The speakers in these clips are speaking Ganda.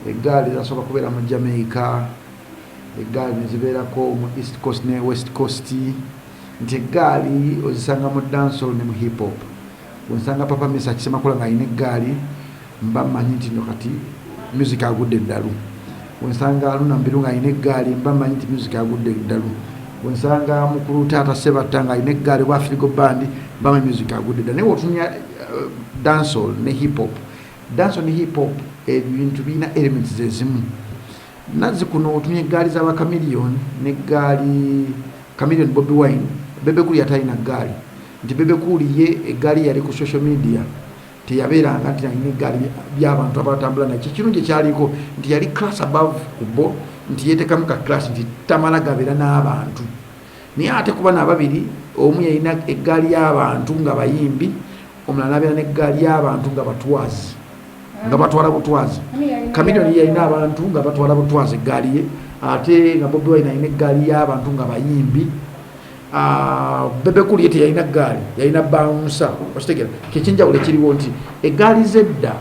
Eggaali zasooka kubeera mu Jamaica, eggaali nezibeerako mu East Coast ne West Coast, nti eggaali ozisanga mu dancehall ne mu hip hop. Wensanga Papa Mesach Semakula nga alina eggaali, mba mmanyi nti no kati music agudde eddalu. Wensanga Haruna Mubiru nga alina eggaali, mba mmanyi nti music agudde eddalu. Wensanga mukulu taata Sebatta nga alina eggaali oba Afrigo Band, mba mmanyi music agudde eddalu. Naye wotunya dancehall ne hip hop, dancehall ne hip hop ebintu birina elements zezimu. Nazzi kuno otumya eggaali z'aba Chameleone neggaali Chameleone, Bobi Wine, Bebe Cool yatalina ggaali, nti Bebe Cool ye eggaali yali ku social media, teyabeeranga nti alina eggaali by'abantu abatambula naye. Kikirungi ekyaliko nti yali class above ku bo, nti yeetekamu ka class nti tamala gabeera n'abantu. Naye ate kuba naababiri, omu yalina eggaali y'abantu nga bayimbi, omulala nabeera n'eggaali y'abantu nga batwazi, nga batwala butwazi. Chameleone yalina abantu nga batwala butwazi eggaali ye, ate nga Bobi Wine alina eggaali y'abantu nga bayimbi. Bebe Cool ye teyalina ggaali, yalina bouncer. Okitegera kyekyenjawulo ekiriwo nti eggaali zedda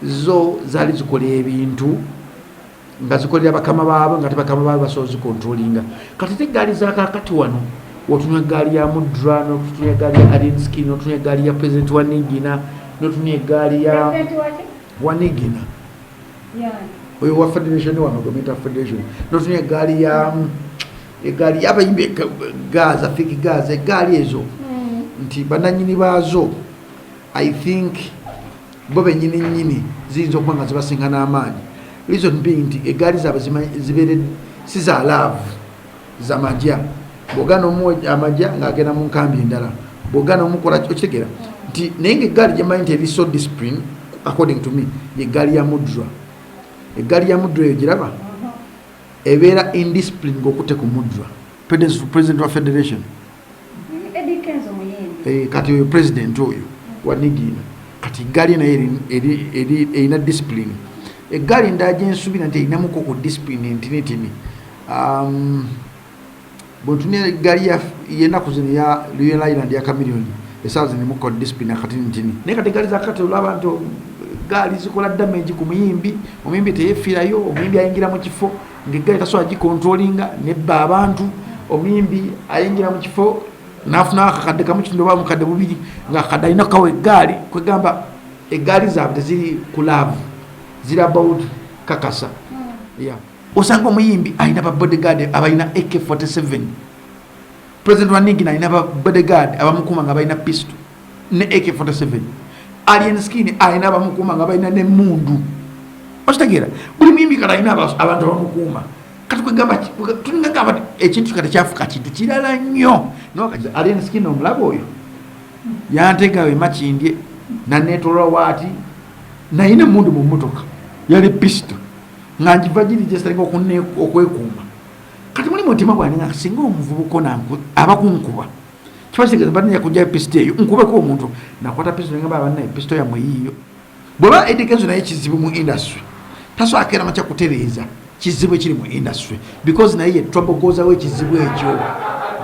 zo zaali zikola ebintu nga zikolera bakama baabwe, nga te bakama baabwe basobola zicontrollinga. Kati te eggaali zakakati wano otunywa eggaali ya Mudra, notunywa eggaali ya Alien Skin, notunywa eggaali ya president wa Nigina, notunywa eggaali ya wa Nigina oyo wa federation wano, gometa federation, notunywa eggaali ya eggaali yabayimbi Gaza, Fik Gaza. Eggaali ezo nti bananyini baazo, I think bo benyini nyini ziyinza okuba nga zibasinga n'amaanyi, reason being nti eggaali zaabwe zibeere si za love, zamajja. Bwogana omuwa amajja ng'agenda mu nkambi endala, bwogana omukola, okitegeera nti naye nga eggaali gyemanyi nti eri so discipline, according to me, yegaali ya Mudra. Eggaali ya Mudra eyo giraba ebeera indiscipline ng'okutte ku Mudra, president wa federation. Eddie Kenzo muyimbi. Kati oyo president oyo wa Nigina, kati eggaali naye erina discipline. Eggaali endala gyensuubira nti erinamuko ku discipline entinitini, bwetunira eggaali yenaku zino ya Leone Island ya Chameleone, esaawa zino emuko discipline akatinitini. Naye kati eggaali zakati olaba nti gaali zikola damage ku muyimbi, omuyimbi teyefiirayo, omuyimbi ayingira mu kifo ngaeggaali tasobola gicontrollinga nebba abantu, omuyimbi ayingira mu kifo nafuna akakadde kamu kitundu oba mukadde bubiri, nga akadde alina kukawa eggaali. Kwegamba eggaali zaabwe teziri ku love, ziri about kakasa. Yeah. Osanga omuyimbi alina ba bodyguard abalina AK47, president wa Nigina alina ba bodyguard abamukuuma nga balina pistol ne AK47, Alien Skin alina abamukuuma nga balina nemundu. Okitegeera, buli muyimbi kati alina abantu abamukuuma. Kati kwegamba tulinga ekintu kati kyafuka kintu kirala nnyo. Alien Skin omulaba oyo yantegawo emakindye nanetolola waati nayina emundu mu mmotoka, yali pistol nga ngiva girigistaringa okwekuuma. Kati muli mutima gwange nga singa omuvubuka aba kunkuba, kiba kitegeeza banenya kujjayo pistol eyo nkubeko omuntu. Nakwata pistol, ngamba bannaye, pistol yammwe yiiyo. Bweba Eddy Kenzo naye kizibu mu industry, tasobola keera makya kutereeza kizibu ekiri mu industry, because naye ye trouble ekizibu ekyo,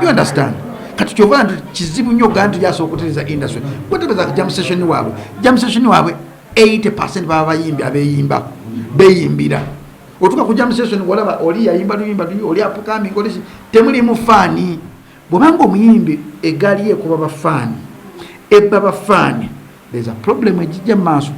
you understand? Kati kyova nti kizibu nnyo ogaa nti yasobola okutereeza industry. Gwetebereza jam session waabwe, jam session waabwe 80% baba bayimbi abeyimba beyimbira. Otuka ku jam session walaba oli yayimba luyimba luli, oli upcoming, oli temulimu fan. Bwobanga omuyimbi egaali ye ekuba bafaani, ebba bafaani, there's a problem ejijja mu maaso.